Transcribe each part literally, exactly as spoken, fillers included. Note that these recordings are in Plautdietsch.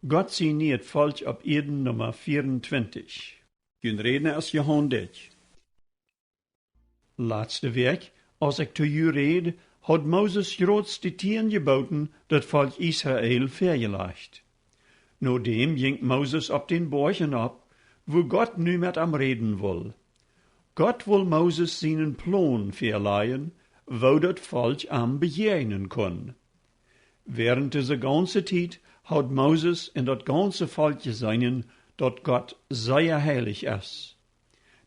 Gott sien nieet Volkj opp Ieed Numma vieruntwintich. Jun Rädna es Johan Dyck. Latste Wäakj, aus ekj to ju räd, haud Moses jrod de tieen Jebooten daut Volkj Israel väajelajcht. No däm jinkj Moses opp dän Boajch nopp, wua Gott nu met am räden wull. Gott wull Moses sienen Plon väalajen, woo daut Volkj am bejäajnen kunn. Wäarent dise gaunze Tiet haud Moses un daut gaunze Volkj jeseenen, daut Gott sea heilich es.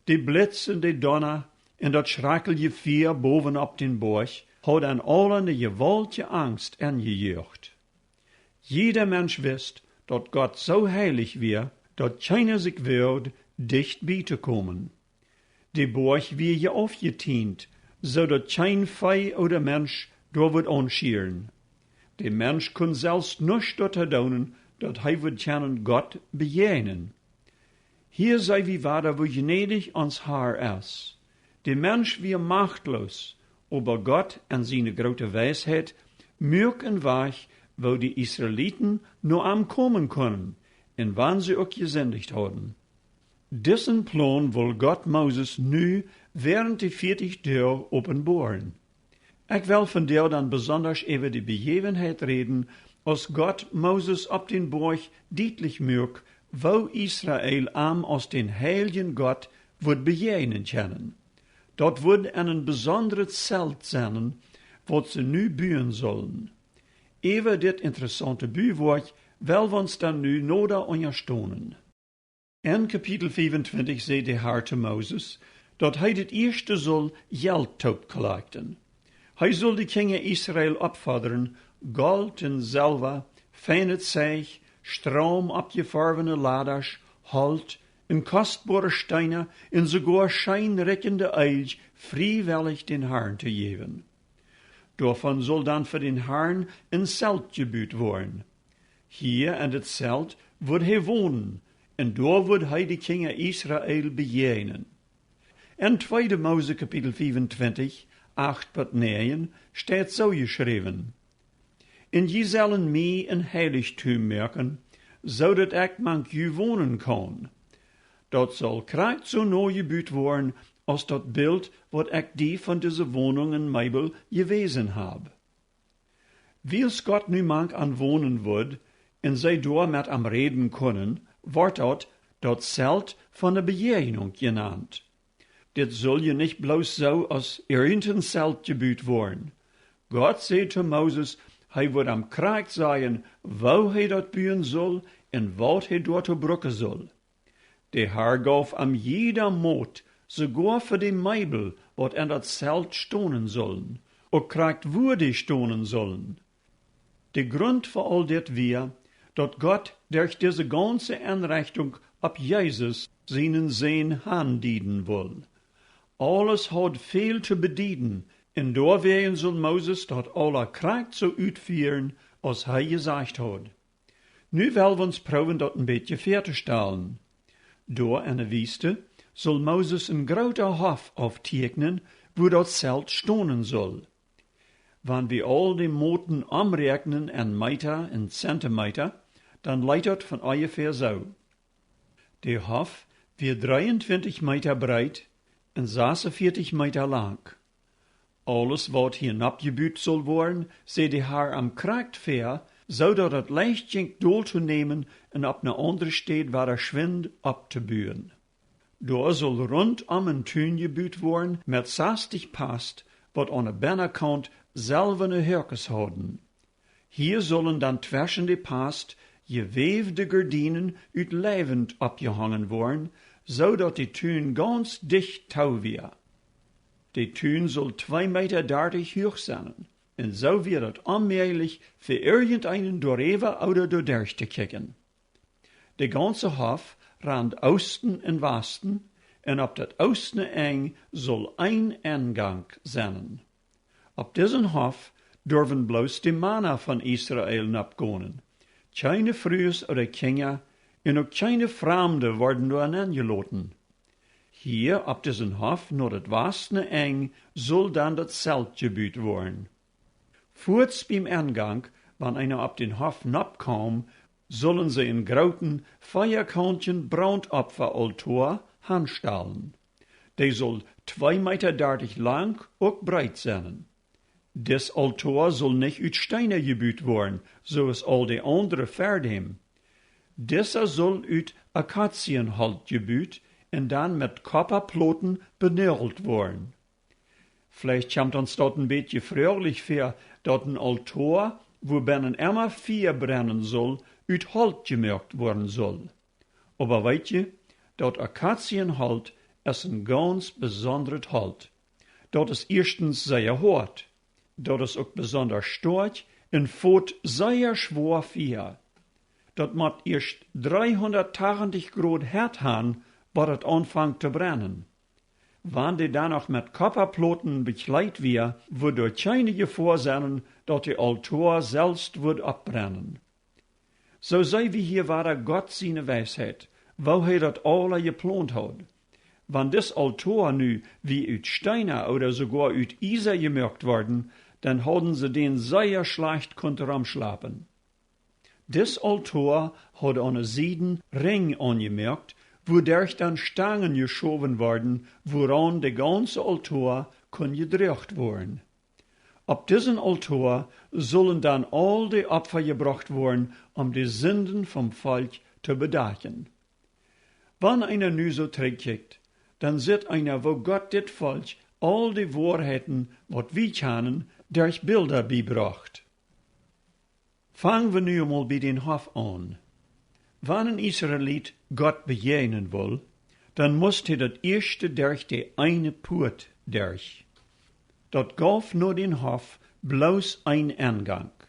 De Blitz un de Donna un daut schrakjelje Fia bowen opp dän Boajch haud an aula ne jewaultje Angst enjejoacht. Jieda Mensch wist, daut Gott soo heilich wia, daut kjeena sikj woagd, dicht bie to komen. De Boajch wia je aufjetieent, soo daut kjeen Vee ooda Mensch doa wudd aunschieren. De Mensch kunn selfst nuscht doatoo doonen, daut hee wudd kjennen Gott bejäajnen. Hia see wie wada, woo jnädich ons Har es. De Mensch wia machtloos, oba Gott en siene groote Weisheit muak een Wajch, woo de Israeliten no am komen kunnen, un wan see uk jesindicht hauden. Disen Plon wull Gott Moses nu wäarent de vieetich Doag openboaren. Ekj well vondoag dan besondasch äwa de Bejäwenheit räden, aus Gott Moses opp dän Boajch dietlich muak, woo Israel am aus dän heiljen Gott wudd bejäajnen kjennen. Daut wudd en een besondret Zelt sennen, waut see nu buen sullen. Äwa dit interessaunte Buwoakj well wie ons dan nu noda unjastonen. En Kapitel vieruntwintich säd de Har to Moses, daut hee daut ieeschte sull Jelt toopkollakten. Hee sull de Kjinja Israel oppfodren, Golt un Selwa, feinet Zeich, straum oppjeforwne Ladasch, Holt un kostboare Steena un soogoa scheen rikjende Eelj friewellich dän Harn to jäwen. Doavon sull dan fa dän Harn een Zelt jebut woaren. Hia en daut Zelt wudd hee wonen, un doa wudd hee de Kjinja Israel bejäajnen. En tweede Mose Kapitel vieruntwintich, acht bat näajen steit soo jeschräwen: Un jie sellen mie een Heilichtum moaken, soo daut ekj mank ju wonen kaun. Daut saul krakjt soo no jebut woaren aus daut Bilt, waut ekj die von dise Wonungen Meebel jewäsen hab. Wiels Gott nu mank an wonen wudd un see doa met am räden kunnen, wort daut daut Zelt von de Bejäajnunk jenant. Dit sull je nich bloos soo aus irjent een Zelt jebut woaren. Gott säd to Moses, hee wudd am krakjt sajen, woo hee daut buen sull un waut hee doatoo brucken sull. De Har gauf am jieda Mot, soogoa fa de Meebel, waut en daut Zelt stonen sullen, uk krakjt wua dee stonen sullen. De Grunt fa aul dit wia, daut Gott derch dise gaunze Enrechtunk opp Jesus, sienen Sän, handieden wull. Aules haud väl to bedieden, un doawäajen sull Moses daut aula krakjt soo utfieren, aus hee jesajcht haud. Nu well wie ons proowen, daut een bät väatostalen. Doa en de Wiest sull Moses een groota Hoff auftieekjnen, wua daut Zelt stonen sull. Wan wie aul de Moten omräakjnen en Meeta un Zentimeta, dan leet daut von onjefäa soo. De Hoff wia dreeuntwintich Meeta breet un sasuntfeftich Meeta lank. Aules, waut hia nopp jebut sull woaren, säd de Har am krakjt väa, soo daut daut leicht jinkj dol to nämen un opp ne aundre Städ wada schwind opptobuen. Doa sull runtom een Tun jebut woaren met sastich Past, waut aun de Bennakaunt selwane Hoakes hauden. Hia sullen dan tweschen de Past jewäwde Gardienen ut Leiwent oppjehongen woaren, soo daut de Tun gaunz dicht too wia. De Tun sull twee Meeta dartich huach sennen, un soo wia daut onmäajlich fa irjenteenen doaräwa ooda doaderch to kjikjen. De gaunze Hoff rand Oosten un Wasten, un opp daut oostne Enj sull een Enjank sennen. Opp disen Hoff durwen bloos de Mana von Israel noppgonen. Kjeene Frues ooda Kjinja, un uk kjeene Framde worden doa nenjeloten. Hia opp disen Hoff no daut wastne Enj sull dan daut Zelt jebut woaren. Fuaz biem Enjank, wan eena opp dän Hoff noppkaum, sullen see en grooten, veakauntjen Brauntopfaaltoa hanstalen. Dee sull twee Meeta dartich lang uk breet sennen. Dis Altoa sull nich ut Steena jebut woaren, soo aus aul de aundre ver däm. Dissa sull ut Akazienholt jebut un dan met Koppaploten benäajelt woaren. Veleicht kjemt ons daut en bät froaglich väa, daut en Altoa, wua bennen emma Fia brennen sull, ut Holt jemoakt woaren sull. Oba weet jie, daut Akazienholt es en gaunz besondret Holt. Daut es ieeschtens sea hoat. Daut es uk besonda stoakj un fot sea schwoa Fia. Daut mott ieescht dreehundat tachentich Grod Hett han, bat daut aunfangt to brennen. Wan dee dan noch met Koppaploten bekjleet wia, wudd doa kjeene Jefoa sennen, daut de Altoa selfst wudd oppbrennen. Soo see wie hia wada Gott siene Weisheit, woo hee daut aula jeplont haud. Wan dis Altoa nu wie ut Steena ooda soogoa ut Iesa jemoakt worden, dan hauden see dän sea schlajcht kunt romschlapen. Dis Altoa haud aune Sieden Rinj aunjemoakt, wuaderch dan Stangen jeschowen worden, wuaraun de gaunze Altoa kunn jedroagen woaren. Opp disen Altoa sullen dan aul de Opfa jebrocht woaren, om de Sinden vom Volkj to bedakjen. Wan eena nu soo trigjkjikjt, dan sitt eena, woo Gott dit Volkj aul de Woarheiten, waut wie kjanen, derch Bilda biebrocht. Fang wie nu mol bie dän Hoff aun. Wan en Israelit Gott bejäajnen wull, dan must hee daut ieeschte derch de eene Puat derch. Daut gauf no dän Hoff bloos een Engank.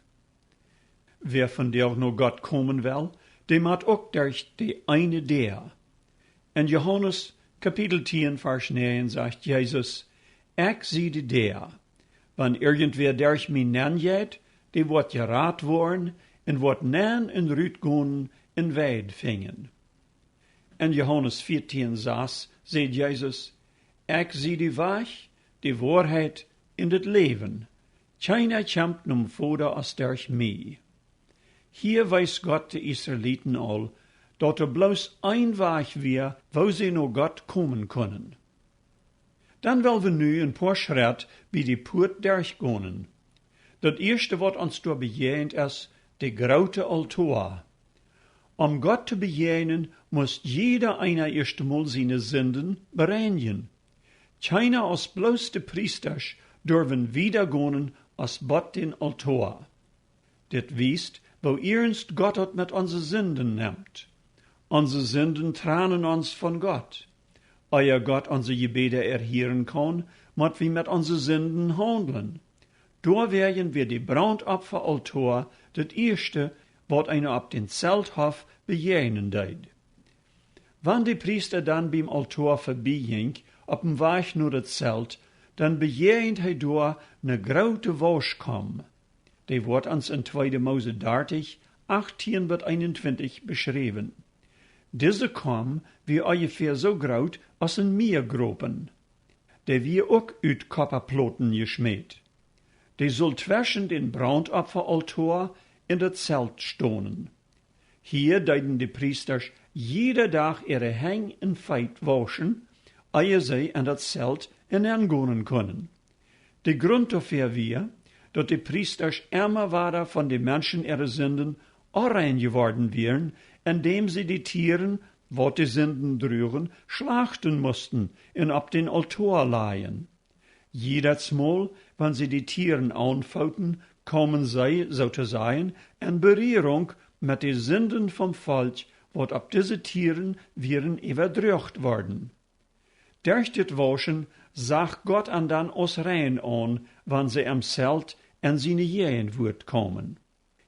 Wäa vondoag no Gott komen well, dee mott uk derch de eene Däa. En Johanes Kapitel tieen, Varsch näajen sajcht Jesus: "Ekj sie de Däa. Wan irjentwäa derch mie nenjeit, dee woat jerat woaren un woat nenn un rut gonen un Weid finjen." En Johanes vieetieen sas säd Jesus: "Ekj sie de Wajch, de Woarheit un daut Läwen. Kjeena kjemt nom Voda aus derch mie." Hia wees Gott de Israeliten aul, daut doa bloos een Wajch wia, woo see no Gott komen kunnen. Dan well wie nu een poa Schrett bie de Puat derchgonen. Daut ieeschte, waut ons doa bejäajent, es de groote Altoa. Om Gott to bejäajnen, must jieda eena ieescht mol siene Sinden bereinjen. Kjeena aus bloos de Priestasch durwen wieda gonen aus bat dän Altoa. Dit wiest, woo iernst Gott daut met onse Sinden nemt. Onse Sinden trannen ons von Gott. Ea Gott onse Jebäda erhieren kaun, mott wie met onse Sinden haundlen. Doawäajen wia de Brauntopfa-Altoa daut ieeschte, waut eena opp dän Zelthoff bejäajnen deed. Wan de Priesta dan biem Altoa verbie jinkj, oppem Wajch no daut Zelt, dan bejäajent hee doa ne groote Wauschkom. Dee woat ons en tweede Mose dartich, achtieen bat eenuntwintich beschräwen. Dise Kom wia onjefäa soo groot aus een Miagropen. Dee wia uk ut Koppaploten jeschmäat. Dee sull tweschen dän Brauntopfa-Altoa un daut Zelt stonen. Hia deeden de Priestasch jieda Dach äare Henj un Feet wauschen, ea see en daut Zelt nenn gonen kunnen. De Grunt doafäa wia, daut de Priestasch emma wada von de Menschen äare Sinden onrein jeworden wieren, endäm see de Tieren, waut de Sinden druagen, schlachten musten un opp dän Altoa lajen. Jiedatsmol, wan see de Tieren aunfooten, kaumen see, soo to sajen, en Berierunk met de Sinden vom Volkj, waut opp dise Tieren wieren äwadroagen worden. Derch dit Wauschen sach Gott an dan aus rein aun, wan see em Zelt en siene Jäajenwuat kaumen.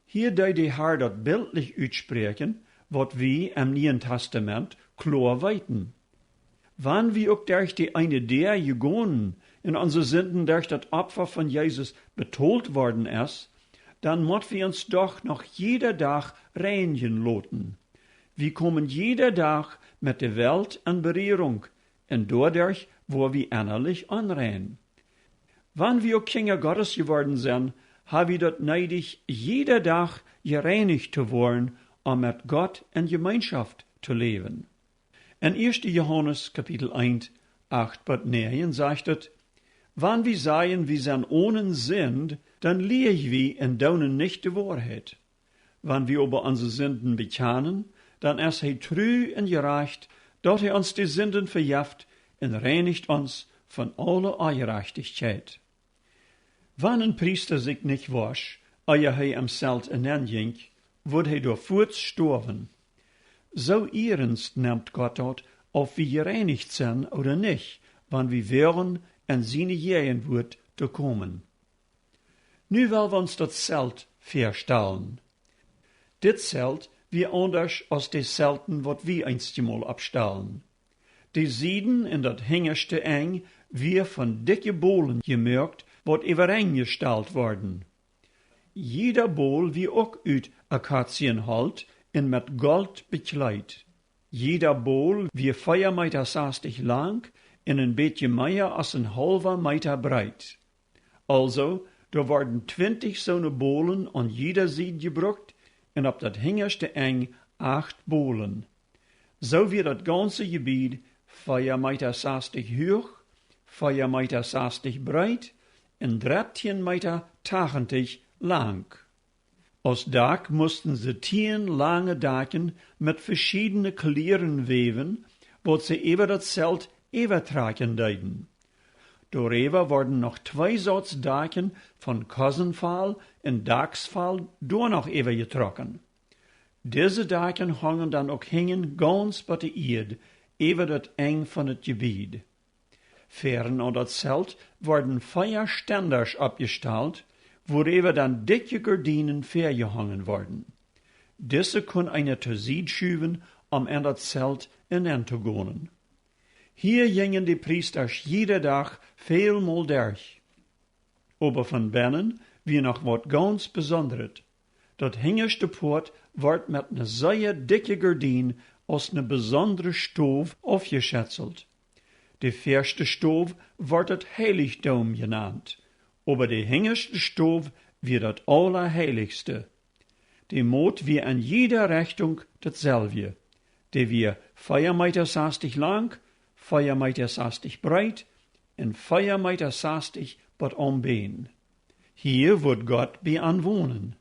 Hia deed de Har daut biltlich utspräakjen, waut wie em Nieen Tastament kloa weeten. Wan wie uk derch de eene Däa jegonen un onse Sinden derch daut Opfa von Jesus betolt worden es, dan mott wie ons doch noch jieda Dach reinjen loten. Wie komen jieda Dach met de Welt en Berierunk un doaderch woa wie ennalich onrein. Wan wie uk Kjinja Gottes jeworden sent, ha wie daut needich, jieda Dach jereinicht to woaren, om met Gott en Jemeenschoft to läwen. En ieeschte Johanes Kapitel eent, acht bat näajen sajcht et: Wan wie sajen, wie sent onen Sind, dan lieej wie un doonen nich de Woarheit. Wan wie oba onse Sinden bekjanen, dan es hee tru un jerajcht, daut hee ons de Sinden vejeft un reinicht ons von aule Onjerajchtichkjeit. Wan een Priesta sikj nich wosch, ea hee em Zelt enenn jinkj, wudd hee doa fuaz stoawen. Soo ernst nemt Gott daut, auf wie jereinicht sent ooda nich, wan wie woagen en siene Jäajenwuat to komen. Nu well wie ons daut Zelt väastalen. Dit Zelt wia aundasch aus de Zelten, waut wie eenjemol oppstalen. De Sieden un daut hinjaschte Enj wia von dikje Bolen jemoakt, waut äwaenjestalt worden. Jieda Bol wia uk ut Akazienholt un met Golt bekjleet. Jieda Bol wia vea Meeta sastich lang un een bät mea aus een haulwa Meeta breet. Aulsoo, doa worden twintich soone Bolen aun jieda Sied jebrukt un opp daut hinjaschte Enj acht Bolen. Soo wia daut gaunze Jebied vea Meeta sastich huach, vea Meeta sastich breet un dartieen Meeta tachentich lang. Aus Dak musten see tieen lange Dakjen met veschiedne Kjleeda wäwen, waut see äwa daut Zelt äwatrakjen deeden. Doaräwa worden noch twee Sorts Dakjen von Kosenfaul un Daksfaul doa noch äwajetrocken. Dise Dakjen hungen dan uk hinjen gaunz bot de Ieed äwa daut Enj von daut Jebied. Väaren aun daut Zelt worden vea Stendasch oppjestalt, wuaräwa dan dikje Gardienen väajehongen worden. Dise kunn eena to Sied schuwen, om en daut Zelt enenn to gonen. Hia jinjen de Priestasch jieda Dach väl mol derch. Oba von bennen wia noch waut gaunz Besondret. Daut hinjaschte Poat wort met ne sea dikje Gardien aus ne besondre Stow aufjeschätzelt. De väaschte Stow wort daut Heilichtum jenant, oba de hinjaschte Stow wia daut Aulaheilichste. De Mot wia en jieda Rechtunk daut selwje. Dee wia vea Meeta sastich lang, vea Meeta sastich breet un vea Meeta sastich bot aum Bän. Hia wudd Gott bie an wonen.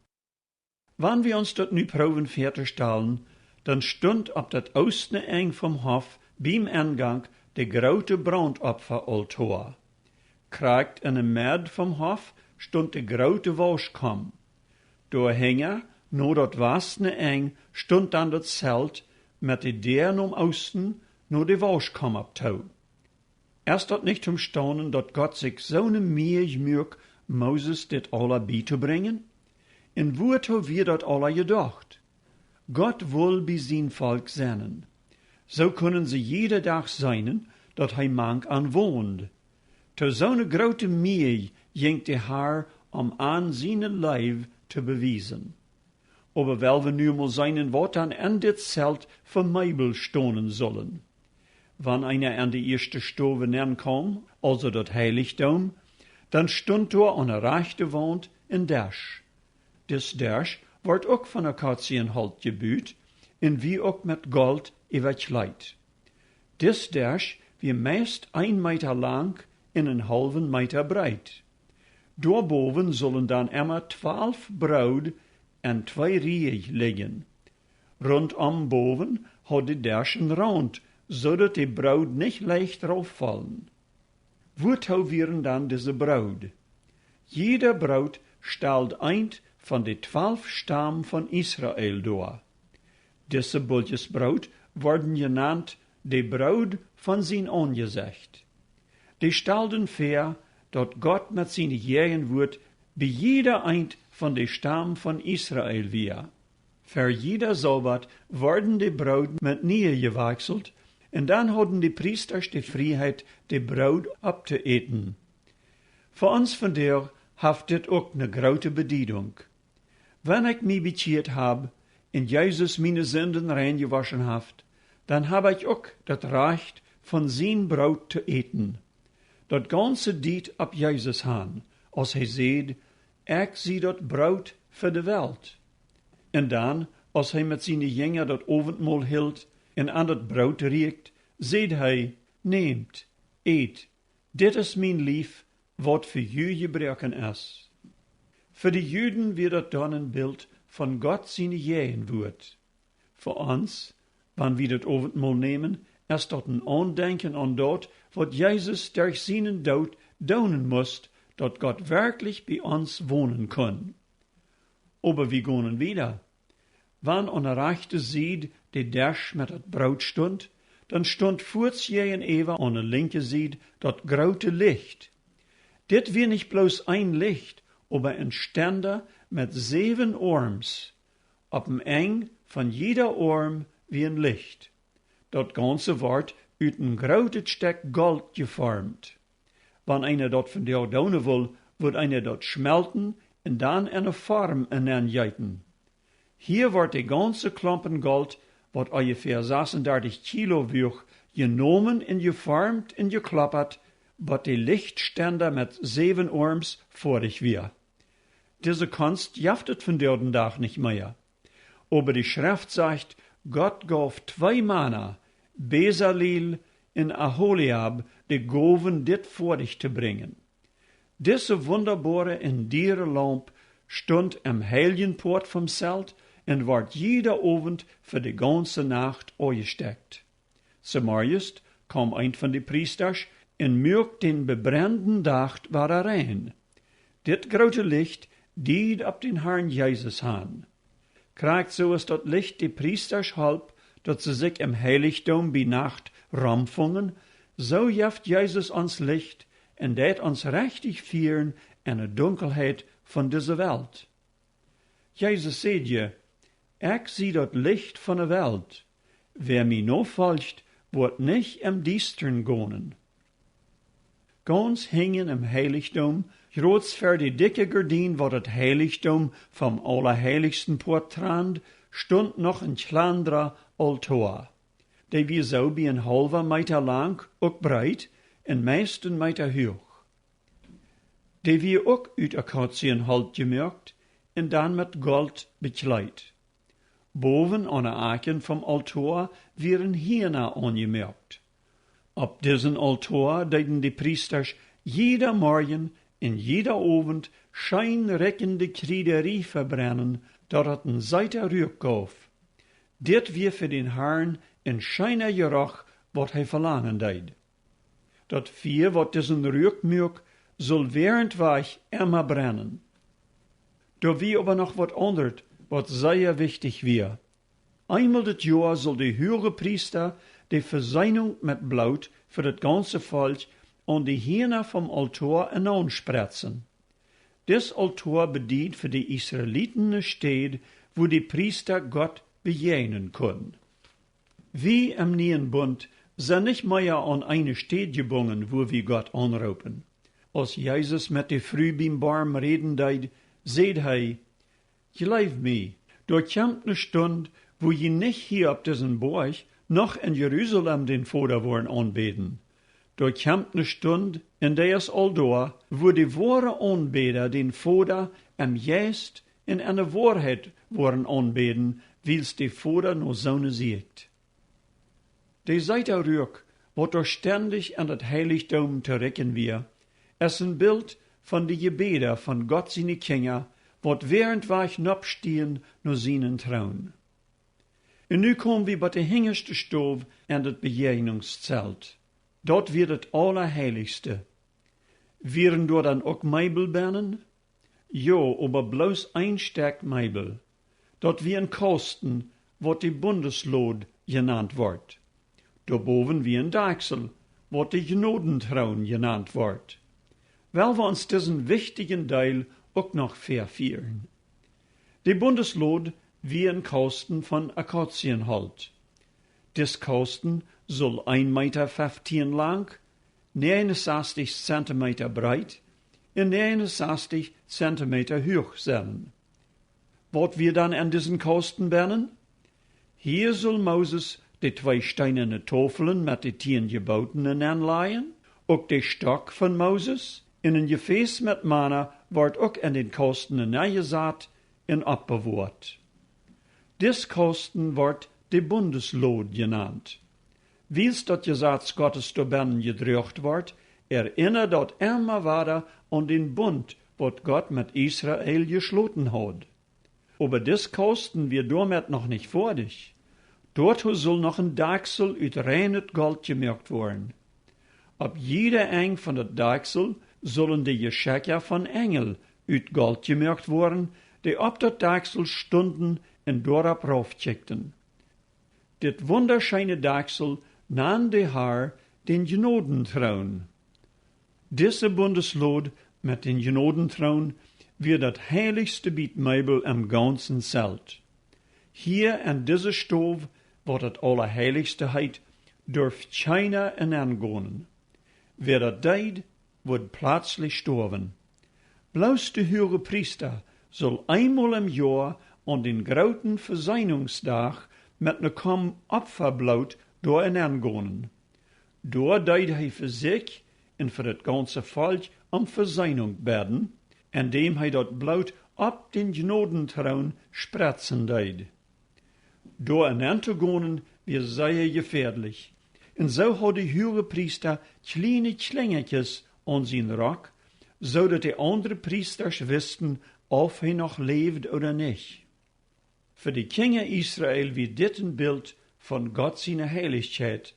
Wan wie ons daut nu proowen väatostalen, dan stunt opp daut oostne Enj vom Hoff biem Enjank de groote Brauntopfaaltoa. Krakjt enne Medd vom Hoff stunt de groote Wauschkom. Doa hinja, no daut wastne Enj, stunt dan daut Zelt met de Däa nom Oosten, no de Wauschkom opp too. Es daut nich toom Staunen, daut Gott sikj soone Mieej muak, Moses dit aula bietobrinjen? Un wuatoo wia daut aula jedocht? Gott wull bie sien Volkj sennen. Soo kunnen see jieda Dach seenen, daut hee mank an wond. To soone groote Mieej jinkj de Har, om an siene Leew to bewiesen. Oba well wie nu mol seenen, waut dan en dit Zelt fa Meebel stonen sullen. Wan eena en de ieeschte Stow nenkaum, aulsoo daut Heilichtum, dan stunt doa aun de rajchte Waunt een Desch. Dis Desch wort uk von Akazienholt jebut un wia uk met Golt äwakjleet. Dis Desch wia meist een Meeta lang un een haulwen Meeta breet. Doa bowen sullen dan emma twalf Broot en twee Rieej lijen. Runtom bowen haud de Desch een Raunt, soo daut de Broot nich leicht rauf follen. Wuatoo wieren dan dise Broot? Jieda Broot stald eent von de twalf Stam von Israel doa. Dise Bultjes Broot worden jenant de Broot von sien Aunjesecht. Dee stalden väa, daut Gott met siene Jäajenwuat bie jieda eent von de Stam von Israel wia. Fa jieda Sabat worden de Broot met niee jewakjselt, un dan hauden de Priestasch de Frieheit, de Broot opptoäten. Fa ons vondoag haft dit uk ne groote Bediedunk. Wan ekj mie bekjieet hab un Jesus miene Sinden reinjewoschen haft, dan hab ekj uk daut Rajcht, von sien Broot to äten. Daut gaunze Diet opp Jesus han, aus hee säd: "Ekj sie daut Broot fa de Welt." Un dan Aus hee met siene Jinja daut Owentmol hilt un an daut Broot rieekjt, säd hee: "Nämt, ät, dit es mien Lief, waut fa junt jebroaken es." Fa de Juden wia daut dan een Bilt von Gott siene Jäajenwuat. Fa ons, wan wie daut Owentmol nämen, es daut een Aundenkjen aun daut, waut Jesus derch sienen Doot doonen must, daut Gott werkjlich bie ons wonen kunn. Oba wie gonen wieda. Wan aun de rajchte Sied de Desch met daut Broot stunt, dan stunt fuaz jäajenäwa aun de linkje Sied daut groote Licht. Dit wia nich bloos een Licht, oba een Stenda met säwen Oarms. Opp een Enj von jieda Oarm wia een Licht. Daut gaunze wort ut een grootet Stekj Golt jeformt. Wan eena daut vondoag doonen wull, wudd eena daut schmelten un dan en eene Form nenjeeten. Hia wort de gaunze Klompen Golt, waut onjefäa sasundartich Kilo wuach, jenomen un jeformt un jekloppat, bat de Lichtstenda met säwen Oarms foadich wia. Dise Konst jeft et vondoag dän Dach nich mea. Oba de Schreft sajcht, Gott gauf twee Mana, Besalil un Aholiab, de Gowen, dit foadich to brinjen. Dise wundaboare un diere Laump stunt em heiljen Poat vom Zelt un wort jieda Owent fa de gaunze Nacht aunjestekjt. Zemorjes kaum eent von de Priestasch un muak dän bebrenden Docht wada rein. Dit groote Licht died opp dän Harn Jesus han. Krakjt soo aus daut Licht de Priestasch holp, daut see sikj em Heilichdom bie Nacht romfungen, soo jeft Jesus ons Licht un deit ons rechtich fieren en de Dunkelheit von dise Welt. Jesus säd je: "Ekj sie daut Licht von de Welt. Wäa mie nofolcht, woat nich em Diestren gonen." Gaunz hinjen em Heilichdom, jrods ver de dikje Gardien, waut daut Heilichdom vom Aulaheilichsten Poat trand, stunt noch een kjlandra Altoa. Dee wia soo bie een haulwa Meeta lang, uk breet, un meist een Meeta huach. Dee wia uk ut Akazienholt jemoakt un dan met Golt bekjleet. Bowen aun de Akjen vom Altoa wieren Hiena aunjemoakt. Opp disen Altoa deeden de Priestasch jieda Morjen un jieda Owent scheen rikjende Kjriedarie vebrennen, daut et een seeta Ruak gauf. Dit wia fa dän Harn een scheena Jeroch, waut hee velangen deed. Daut Fia, waut disen Ruak muak, sull wäarent Wajch emma brennen. Doa wia oba noch waut aundret, waut sea wichtich wia. Eemol daut Joa sull de Huagepriesta de Veseenunk met Bloot fa daut gaunze Volkj aun de Hiena vom Altoa enaunspretzen. Dis Altoa bediet fa de Israeliten ne Städ, wua de Priesta Gott bejäajnen kunn. Wie em nieen Bunt sent nich mea aun eene Städ jebungen, wua wie Gott aunroopen. Aus Jesus met de Fru biem Borm räden deed, säd hee: "Jleew mie, doa kjemt ne Stund, wua jie nich hia opp disen Boajch, noch en Jerusalem dän Voda woaren aunbäden. Doa kjemt ne Stund, un dee es aul doa, wua de woare Aunbäda dän Voda em Jeist un en de Woarheit woaren aunbäden, wiels de Voda no soone sieekjt." De seeta Ruak, waut doa stendich en daut Heilichdom to rikjen wia, es een Bilt von de Jebäda von Gott siene Kjinja, waut wäarent Wajch nopp stiejen no sienen Troon. Un nu kom wie bie de hinjaschte Stow en daut Bejäajnungszelt. Daut wia daut Aulaheilichste. Wieren doa dan uk Meebel bennen? Jo, oba bloos een Stekj Meebel. Daut wia een Kausten, waut de Bundeslod jenant wort. Doabowen wia een Dakjsel, waut de Jnodentroon jenant wort. Well wie ons disen wichtjen Deel uk noch väafieren. De Bundeslod wia een Kausten von Akazienholt. Dis Kausten sull een Meeta feftieen lang, näajenunsastich Zentimeta breet un näajenunsastich Zentimeta huach sennen. Waut wia dan en disen Kausten bennen? Hia sull Moses de twee steenane Tauflen met de tieen Jebooten nenlajen, uk de Stock von Moses, un een Jefäs met Mana wort uk en dän Kausten nenjesat un oppbewoat. Dis Kausten woat de Bundeslod jenant. Wiels daut Jesaz Gottes doabennen jedroagen woat, erinnat daut emma wada aun dän Bunt, waut Gott met Israel jeschloten haud. Oba dis Kausten wia doamet noch nich foadich. Doatoo sull noch een Dakjsel ut reinet Golt jemoakt woaren. Opp jieda Enj von daut Dakjsel sullen de Jeschekja von Enjel ut Golt jemoakt woaren, dee opp daut Dakjsel stunden un doaropp raufkjikjten. Dit wundascheene Dakjsel nand de Har dän Jnodentroon. Dise Bundeslod met dän Jnodentroon wia daut heilichste Biet Meebel em gaunzen Zelt. Hia en dise Stow, waut daut Aulaheilichste heet, durf kjeena enenn gonen. Wäa daut deed, wudd plazlich stoawen. Bloos de Huagepriesta sull eenmol em Joa aun dän grooten Veseenungsdach met ne Komm Opfabloot doa enenn gonen. Doa deed hee fa sikj un fa daut gaunze Volkj om Veseenunk bäden, endäm hee daut Bloot opp dän Jnodentroon spretzen deed. Doa enenn to gonen wia sea jefäadlich. Un soo haud de Huagepriesta kjliene Kjlinjakjes aun sien Rock, soo daut de aundre Priestasch wisten, auf hee noch läwd ooda nich. Fa de Kjinja Israel wia dit een Bilt von Gott siene Heilichkjeit,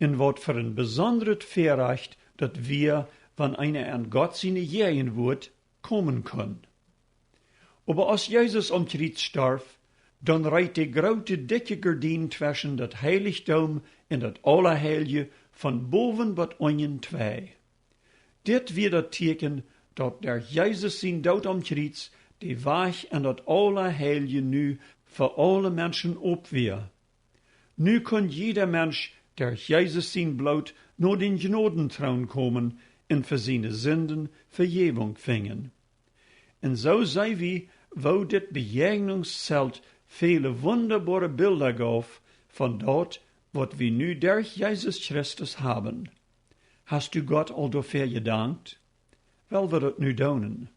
un waut fa een besondret Väarajcht daut wia, wan eena en Gott siene Jäajenwuat komen kunn. Oba aus Jesus aum Kjriez storf, dan reet de groote dikje Gardien tweschen daut Heilichdom un daut Aulaheilje von bowen bat unjen twei. Dit wia daut Tieekjen, daut derch Jesus sien Doot aum Kjriez de Wajch en daut Aulaheilje nu fa aule Menschen op wia. Nu kunn jieda Mensch derch Jesus sien Bloot no dän Jnodentroon komen un fa siene Sinden Vejäwunk finjen. Un soo see wie, woo dit Bejäajnungszelt väle wundaboare Bilda gauf von daut, waut wie nu derch Jesus Christus haben. Hast du Gott aul doafäa jedankt? Well wie daut nu doonen.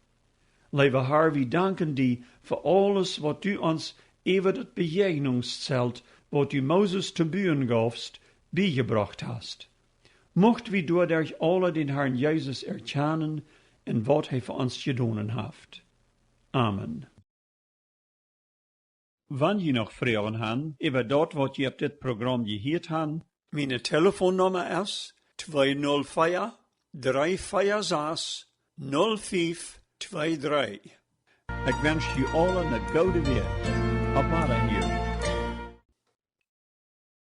Leewa Har, wie danken die fa aules, waut du ons äwa daut Bejäajnungszelt, waut du Moses to buen gaufst, biejebrocht hast. Mucht wie doaderch aule dän Harn Jesus erkjanen un waut hee fa ons jedonen haft. Amen. Wan jie noch Froagen han äwa daut, waut jie opp dit Program jehieet han, miene Telefonnumma es twee null veer, dree veer sas, null fief twee dree. Ekj wensch jie aule ne goode Wäakj. Opp Wadahieren.